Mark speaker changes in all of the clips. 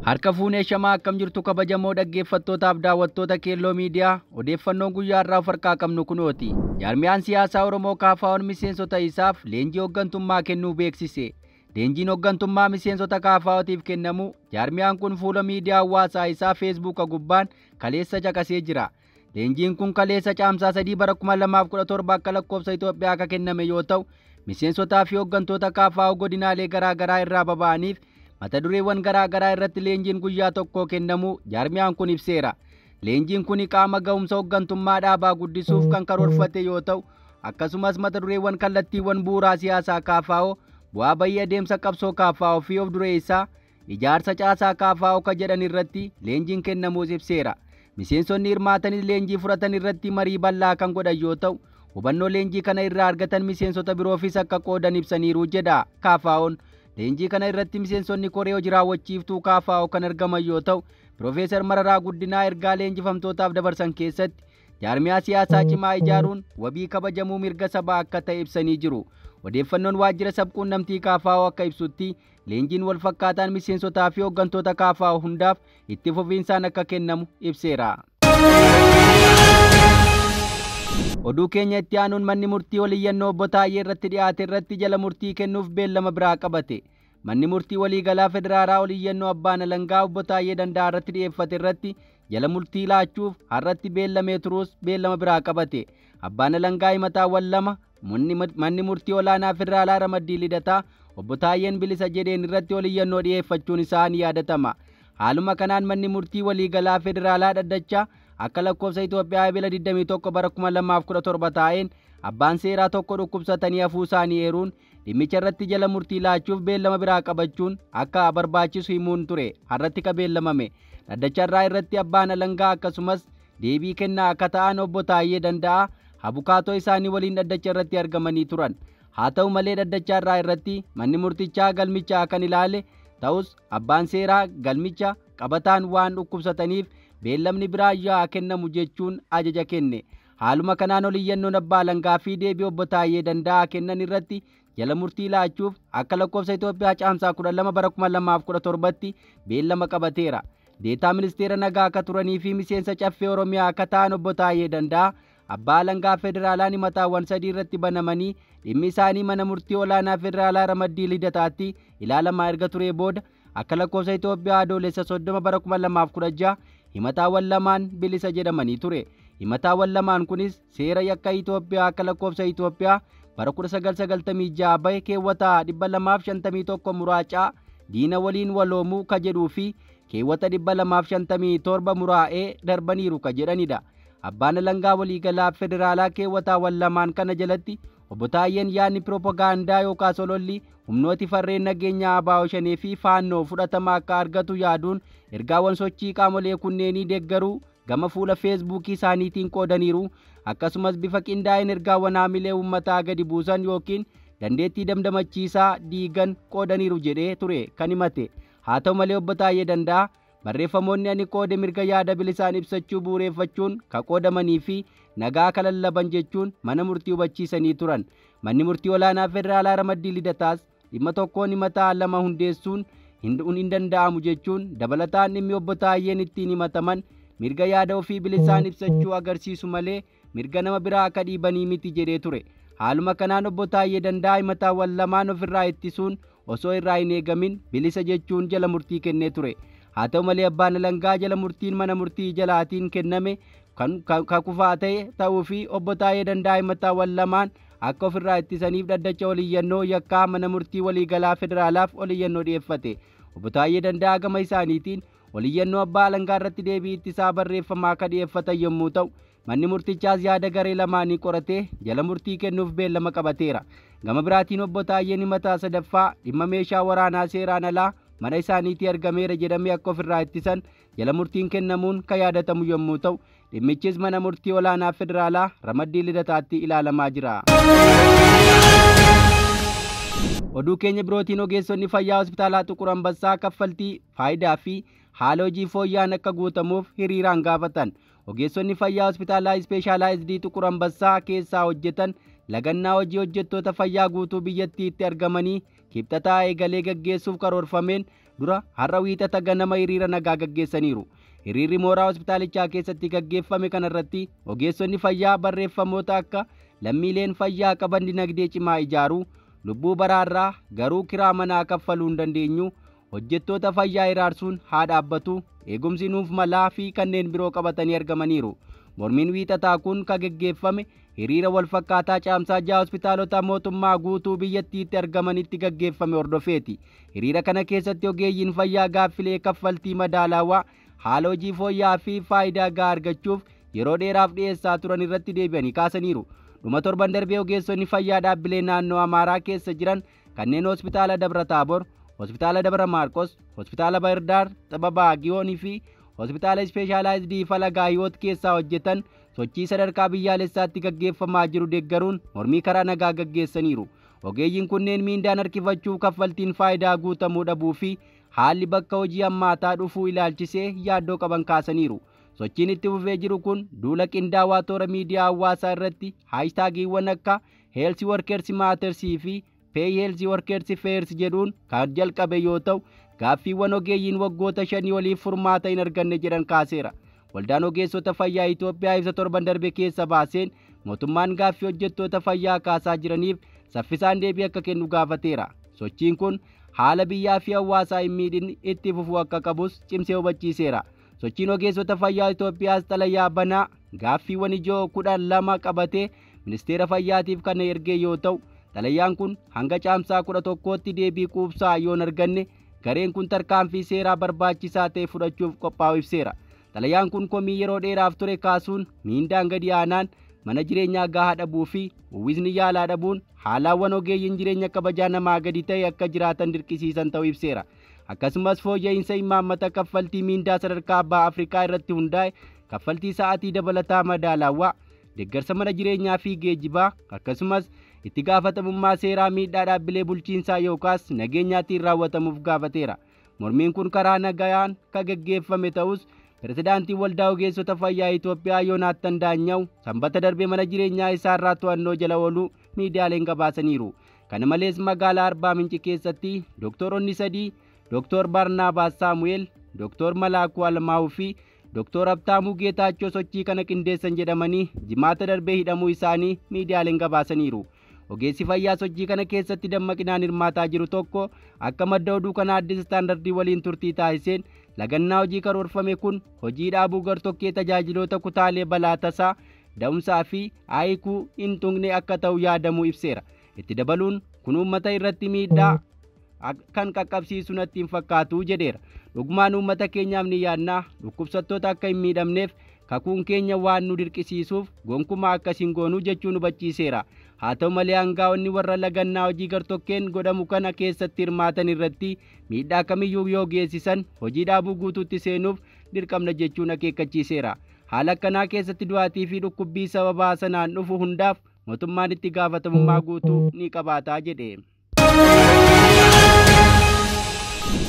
Speaker 1: Harka fuunee shamaa akkam jirtu kabajamoo dhaggeeffattootaaf daawwattoota Keelloo Miidiyaa odeeffannoon guyyaa irraa of harkaa qabnu kunooti. Jaarmiyaan siyaasaa Oromoo KFO'n miseensota isaaf leenjii hooggantummaa kennuu beeksise. Leenjiin hooggantummaa miseensota KFO'tiif kennamu jaarmiyaan kun fuula miidiyaa hawaasaa isaa Feesbuuka gubbaan kaleessa caqasee jira. Leenjiin kun kaleessa caamsaa 3 bara 2017 akka lakkoofsa Itoophiyaa akka kenname yoo ta'u miseensotaa fi hooggantoota KFO godinaalee garaa garaa irraa baba'aniif mata dureewwan garaa garaa irratti leenjiin guyyaa tokko kennamu jaarmiyaan kun ibseera. Leenjiin kun qaama ga'umsa hooggantummaa dhaabaa guddisuuf kan karoorfate yoo ta'u akkasumas mata dureewwan kallattiiwwan bu'uuraa siyaasaa KFO bu'aa bayii adeemsa qabsoo KFO fi of duree isaa ijaarsa caasaa KFO ka jedhan irratti leenjiin kennamuus ibseera. Miseensonni hirmaatanis leenjii fudhatan irratti marii bal'aa kan godhan yoo ta'u hubannoo leenjii kana irraa argatan miseensota biroofis akka qoodan ibsaniiru jedha KFO'n. Leenjii kana irratti miseensonni koree hojii raawwachiiftuu KFO kan argaman yoo ta'u Piroofeesar Mararaa Guddinaa ergaa leenjifamtootaaf dabarsan keessatti jaarmiyaa siyaasaa cimaa ijaaruun wabii kabajamuu mirga sabaa akka ta'e ibsanii jiru. Odeeffannoon waajjira sabquunnamtii KFO akka ibsutti leenjiin wal fakkaataan miseensotaa fi hooggantoota KFO hundaaf itti fufiinsaan akka kennamu ibseera. Oduu keenya itti aanuun manni murtii oliyyannoo obbo Taayyee irratti dhiyaate irratti jala murtii kennuuf beellama biraa qabate. Manni murtii waliigalaa federaalaa oliyyannoo abbaan alangaa obbo Taayyee Danda'aa irratti dhiyeeffate irratti jala murtii laachuuf har'atti beellamee turuus beellama biraa qabate. Abbaan alangaa himataawwan lama manni murtii olaanaa federaalaa ramaddii lidataa obbo Taayyeen bilisa jedheen irratti oliyyannoo dhiyeeffachuun isaa ni yaadatama. Haaluma kanaan manni murtii waliigalaa federaalaa dhaddacha akka lakkoofsa Itoophiyaa ebila 21 bara 2017 taa'een abbaan seeraa tokko dhukkubsatanii hafuu isaanii eeruun dhimmicha irratti jala murtii laachuuf beellama biraa qabachuun akka barbaachisu himuun ture har'atti ka beellamame. Dhaddacha irraa irratti abbaan alangaa akkasumas deebii kennaa akka ta'an obbo Taayyee Danda'aa abukaatoo isaanii waliin dhaddacha irratti argamanii turan. Haa ta'u malee dhaddacha irraa irratti manni murtichaa galmicha kan ilaale ta'us abbaan seeraa galmicha qabataan waan dhukkubsataniif beellamni biraa yaa kennamu jechuun ajaja kenne. Haaluma kanaan oliyyannoon abbaa alangaa fi deebii obbo Taayyee Danda'aa kennan irratti jala murtii laachuuf akka lakkoofsa Itoophiyaa caamsaa 12 bara 2017tti beellama qabateera. Deetaa ministeera nagaa akka turanii fi miseensa caffee Oromiyaa akka ta'an obbo Taayyee Danda'aa abbaa alangaa federaalaan himataawwan sadii irratti banamanii dhimmi isaanii mana murtii olaanaa federaalaa ramaddii lidataatti ilaalamaa erga turee booda akka lakkoofsa Itoophiyaa adoolessa 30 bara 2016 himataawwan lamaan bilisa jedhamanii ture. Himataawwan lamaan kunis seera yakka Itoophiyaa akka lakkoofsa Itoophiyaa bara 1996 bahe keewwata 251 muraacaa diina waliin waloomuu ka jedhuu fi keewwata 257 muraa'ee darbaniiru ka jedhanidha. Abbaan alangaa waliigalaa federaalaa keewwataawwan lamaan kana jalatti obbo Taayyeen yaadni piroopagaandaa yookaas ololli humnooti farreen nageenyaa ABO shanee fi faannoo fudhatama akka argatu yaaduun ergaawwan sochii qaamolee kunneenii deeggaruu gama fuula feesbuukii isaaniitiin qoodaniiru. Akkasumas bifa qindaa'een ergaawwan haamilee uummataa gadi buusan yookiin dandeettii damdamachiisaa diigan qoodaniiru jedhee ture kan himate. Haa ta'u malee obbo Taayyee Danda'aa barreeffamoonni ani qoode mirga yaada bilisaan ibsachuu bu'uureffachuun ka qoodamanii fi nagaa ka lallaban jechuun mana murtii hubachiisanii turan. Manni murtii olaanaa federaalaa ramaddii lidataas dhimma tokkoon himataa lama hundeessuun hin danda'amu jechuun dabalataan dhimmi obbo Taayyeen ittiin himataman mirga yaada ofii bilisaan ibsachuu agarsiisu malee mirga nama biraa akka dhiibanii miti jedhee ture. Haaluma kanaan obbo Taayyee Danda'aa himataawwan lamaan ofirraa ittisuun osoo irraa hin eegamin bilisa jechuun jala murtii kennee ture. Haa ta'u malee abbaan alangaa jala murtiin mana murtii jalaatiin kenname kan kufaa ta'e ta'uu fi obbo Taayyee Danda'aa himataawwan lamaan akka ofirraa ittisaniif dhaddacha oliyyannoo yakkaa mana murtii waliigalaa federaalaaf oliyyannoo dhiyeeffate. Obbo Taayyee Danda'aa gama isaaniitiin oliyyannoo abbaa alangaa irratti deebii ittisaa barreeffamaa akka dhiyeeffatan yommuu ta'u manni murtichaas yaada garee lamaanii qoratee jala murtii kennuuf beellama qabateera. Gama biraatiin obbo Taayyeen himataa sadaffaa dhimma meeshaa waraanaa seeraan alaa mana isaaniitii argameera jedhamee akka ofirraa ittisan jala murtiin kennamuun kan yaadatamu yommuu ta'u dhimmichis mana murtii olaanaa federaalaa ramaddii lidataatti ilaalamaa jira. Oduu keenya birootiin ogeessonni fayyaa hospitaalaa Xuqur Ambassaa kaffaltii faayidaa fi haala hojii fooyya'aan akka guutamuuf hiriiraan gaafatan. Ogeessonni fayyaa hospitaalaa ispeeshaalaayizidii Xuqur Ambassaa keessaa hojjetan lagannaa hojii hojjettoota fayyaa guutuu biyyattiitti argamanii kibxataa eegalee gaggeessuuf karoorfameen dura har'a Wiixata ganama hiriira nagaa gaggeessaniiru. Hiriirri mooraa hospitaalichaa keessatti gaggeeffame kanarratti ogeessonni fayyaa barreeffamoota akka lammiileen fayyaa qaban dinagdee cimaa ijaaruu, lubbuu baraarraa garuu kiraa manaa kaffaluu hin dandeenyu, hojjettoota fayyaa iraarsuun haa dhaabbatu, eegumsi nuuf malaa fi kanneen biroo qabatanii argamaniiru. Mormiin Wiixataa kun kan gaggeeffame hiriira walfakkaataa Caamsaa 6 hospitaalota mootummaa guutuu biyyattiitti argamanitti gaggeeffame hordofeeti. Hiriira kana keessatti ogeeyyiin fayyaa gaaffilee kaffaltii madaalawaa, haala hojii fooyya'aa fi faayidaa gahaa argachuuf yeroo dheeraaf dhiyeessaa turan irratti deebi'anii kaasaniiru. Dhuma torban darbee ogeessonni fayyaa dhaabbilee naannoo Amaaraa keessa jiran kanneen hospitaala Dabra Taabor, hospitaala Dabra Maarqos, hospitaala Bahirdaar, Xibabaa Giyoonii fi hospitaala Ispeeshaalaayizidii Falagaa Hiwoot keessaa hojjetan sochii sadarkaa biyyaalessaatti gaggeeffamaa jiru deeggaruun mormii karaa nagaa gaggeessaniiru. Ogeeyyiin kunneen miindaan harkifachuu, kaffaltiin faayidaa guutamuu dhabuu fi haalli bakka hojii hammaataa dhufuu ilaalchisee yaaddoo qaban kaasaniiru. Sochiin itti fufee jiru kun duula qindaawaa toora miidiyaa hawaasaa irratti haashtaagiiwwan akka Health Workers Matters fi Pay Health Workers Fair jedhuun kan jalqabe yoo ta'u, gaaffiiwwan ogeeyyiin waggoota 5 oliif furmaata hin arganne jedhan kaaseera. Waldaan ogeessota fayyaa Itoophiyaa ibsa torban darbe keessa baaseen mootummaan gaaffii hojjettoota fayyaa kaasaa jiraniif saffisaan deebii akka kennu gaafateera. Sochiin kun haala biyyaa fi hawaasaa hin miidhin itti fufuu akka qabus cimsee hubachiiseera. Sochiin ogeessota fayyaa Itoophiyaas xalayaa banaa gaaffiiwwan ijoo 12 qabatee ministeera fayyaatiif kan ergee yoo ta'u, xalayaan kun hanga Caamsaa 11tti deebii quubsaa yoo hin arganne gareen kun tarkaanfii seeraa barbaachisaa ta'e fudhachuuf qophaa'u ibseera. Xalayaan kun komii yeroo dheeraaf ture kaasuun miindaan gadi aanaan, mana jireenyaa gahaa dhabuu fi uwwisni yaalaa dhabuun haalaawwan ogeeyyiin jireenya kabajaa namaa gadi ta'e akka jiraatan dirqisiisan ta'uu ibseera. Akkasumas fooyya'insa imaammata kaffaltii miindaa sadarkaa Baha Afrikaa irratti hundaa'e, kaffaltii sa'aatii dabalataa madaalawaa, deeggarsa mana jireenyaa fi geejjibaa, akkasumas itti gaafatamummaa seeraa miidhaa dhaabbilee bulchiinsaa yookaas nageenyaatiin raawwatamuuf gaafateera. Mormiin kun karaa nagaan kan gaggeeffame ta'us, Pirezidaantiin Waldaa Ogeessota Fayyaa Itoophiyaa Yoonaattan Daanyaw Sanbata darbee mana jireenyaa isaarraa to'annoo jala ooluu miidiyaaleen gabaasaniiru. Kana malees magaalaa Arbaa Minci keessatti doktoroonni 3, Doktor Barnaabaas Saamu'eel, Doktor Malaakuu Almaa'uu fi Doktor Habtaamuu Geetaachoo sochii kana qindeessan jedhamanii Jimaata darbee hidhamuu isaanii miidiyaaleen gabaasaniiru. Ogeessi fayyaa sochii kana keessatti dammaqinaan hirmaataa jiru tokko akka madda oduu kana Addis Istaandardii waliin turtii taasiseen, lagannaa hojii karoorfame kun hojii dhaabuu gartokkee tajaajiloota kutaalee balaa tasaa, da'umsaa fi aayikuu hin tuqne akka ta'u yaadamuu ibseera. Itti dabaluun kun uummata irratti miidhaa kan qaqqabsiisu natti hin fakkaatu jedheera. Dhugumaan uummata keenyaaf ni yaadnaa, dhukkubsattoota akka hin miidhamneef kakuun keenya waan nu dirqisiisuuf gonkumaa akkas hin goonuu jechuun hubachiiseera. Haa ta'u malee hangaa'onni warra lagannaa hojii gartokkeen godhamu kana keessatti hirmaatan irratti miidhaa kamiyyuu yoo geessisan hojii dhaabuu guutuutti seenuuf dirqamna jechuun akeekkachiiseera. Haala akkanaa keessatti du'aatii fi dhukkubbii sababaa sanaan dhufu hundaaf mootummaan itti gaafatamummaa guutuu ni qabaataa jedhe.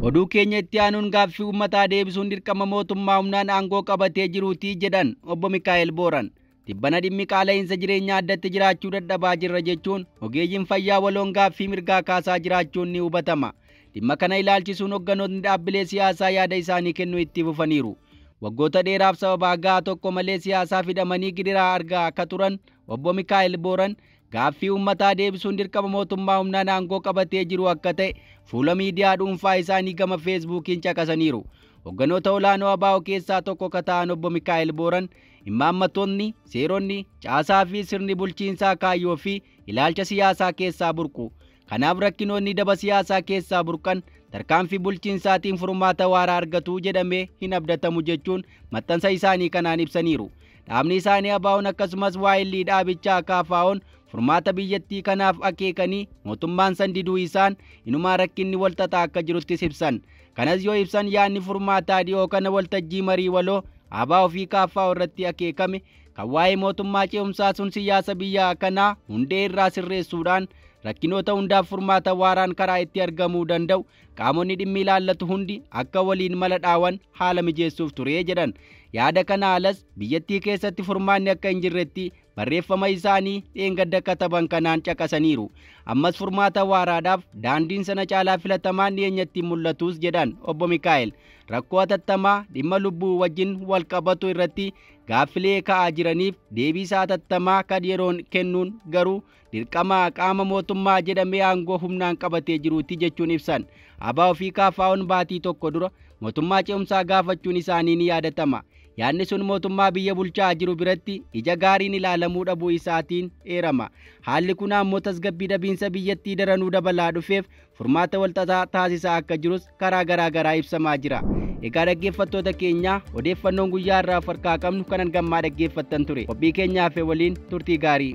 Speaker 1: Oduu keenya itti aanuun gaaffii uummataa deebisuun dirqama mootummaa humnaan aangoo qabatee jiruutii jedhan obbo Mikaa'el Booran. Tibbana dhimmi qaala'insa jireenyaa addatti jiraachuu dadhabaa jirra jechuun ogeeyyiin fayyaa waloon gaaffii mirgaa kaasaa jiraachuun ni hubatama. Dhimma kana ilaalchisuun hogganootni dhaabbilee siyaasaa yaada isaanii kennuu itti fufaniiru. Waggoota dheeraaf sababaa gahaa tokko malee siyaasaaf hidhamanii gidiraa argaa akka turan obbo Mikaa'el Booran gaaffii uummataa deebisuun dirqama mootummaa humnaan aangoo qabatee jiru akka ta'e fuula miidiyaa dhuunfaa isaanii gama Feesbuukiin caqasaniiru. Hogganoota olaanoo ABO keessaa tokko akka ta'an obbo Mikaa'el Booran imaammattoonni, seeronni, caasaa fi sirni bulchiinsaa kaayyoo fi ilaalcha siyaasaa keessaa burqu. Kanaaf rakkinoonni daba siyaasaa keessaa burqan tarkaanfii bulchiinsaatiin furmaata waaraa argatu jedhamee hin abdatamu jechuun maxxansa isaanii kanaan ibsaniiru. Dhaabni isaanii ABO'n akkasumas waa'illii dhaabichaa KFO'n furmaata biyyattii kanaaf akeekanii mootummaan san diduu isaan inumaa rakkinni walxaxaa akka jiruttis ibsan. Kanas yoo ibsan yaadni furmaataa dhiyoo kana waltajjii marii waloo ABO fi KFO irratti akeekame kan waa'ee mootummaa ce'umsaa sun siyaasa biyya kanaa hundee irraa sirreessuudhaan rakkinoota hundaaf furmaata waaraan karaa itti argamuu danda'u qaamonni dhimmi ilaallatu hundi akka waliin mala dhaawan haala mijeessuuf ture jedhan. Yaada kana alas biyyattii keessatti furmaanni akka hin jirretti Barreeffama isaanii dheengadda kataban kanaan caqasaniiru. Ammas furmaata waaraadhaaf daandiin sana caalaa filatamaan dhiyeenyatti mul'atus jedhan obbo Mikaa'el. Rakkoo hatattamaa dhimma lubbuu wajjin wal qabatu irratti gaaffilee ka'aa jiraniif deebii isaa hatattamaa kan yeroon kennuun garuu dirqama qaama mootummaa jedhamee aangoo humnaan qabatee jiruuti jechuun ibsan. ABO fi KFO'n baatii tokko dura mootummaa ce'umsaa gaafachuun isaanii ni yaadatama. Yaadni sun mootummaa biyya bulchaa jiru biratti ija gaariin ilaalamuu dhabuu isaatiin eerama. Haalli kun ammoo tasgabbii dhabiinsa biyyattii daranuu dabalaa dhufeef furmaata walxaxaa taasisaa akka jirus karaa garaa garaa ibsamaa jira. Egaa dhaggeeffattoota keenya, odeeffannoon guyyaa irraa of harkaa qabnu kanan gammaa dhaggeeffattan ture. Qophii keenyaaf waliin turtii gaarii.